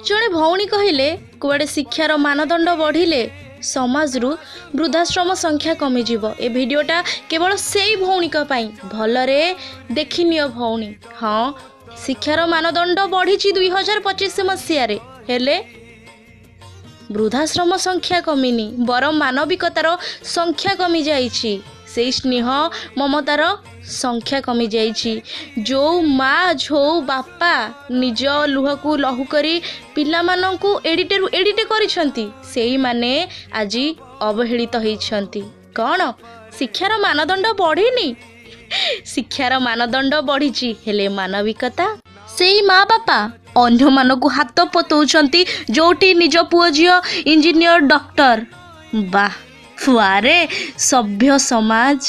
ଜଣେ ଭଉଣୀ କହିଲେ, କୁଆଡ଼େ ଶିକ୍ଷାର ମାନଦଣ୍ଡ ବଢ଼ିଲେ ସମାଜରୁ ବୃଦ୍ଧାଶ୍ରମ ସଂଖ୍ୟା କମିଯିବ। ଏ ଭିଡ଼ିଓଟା କେବଳ ସେଇ ଭଉଣୀଙ୍କ ପାଇଁ, ଭଲରେ ଦେଖିନିଅ ଭଉଣୀ। ହଁ, ଶିକ୍ଷାର ମାନଦଣ୍ଡ ବଢ଼ିଛି 2025 ମସିହାରେ, ହେଲେ ବୃଦ୍ଧାଶ୍ରମ ସଂଖ୍ୟା କମିନି, ବରଂ ମାନବିକତାର ସଂଖ୍ୟା କମିଯାଇଛି, ସେଇ ସ୍ନେହ ମମତାର ସଂଖ୍ୟା କମିଯାଇଛି। ଯେଉଁ ମା, ଯେଉଁ ବାପା ନିଜ ଲୁହକୁ ଲହୁ କରି ପିଲାମାନଙ୍କୁ ଏଡ଼ିଟେରୁ ଏଡ଼ିଟେ କରିଛନ୍ତି, ସେଇମାନେ ଆଜି ଅବହେଳିତ ହେଇଛନ୍ତି। କ'ଣ ଶିକ୍ଷାର ମାନଦଣ୍ଡ ବଢ଼ିନି? ଶିକ୍ଷାର ମାନଦଣ୍ଡ ବଢ଼ିଛି, ହେଲେ ମାନବିକତା? ସେଇ ମା ବାପା ଅନ୍ୟମାନଙ୍କୁ ହାତ ପତଉଛନ୍ତି ଯେଉଁଠି ନିଜ ପୁଅ ଝିଅ ଇଞ୍ଜିନିୟର, ଡକ୍ଟର। ବାଃ, ଫୁଆରେ ସଭ୍ୟ ସମାଜ।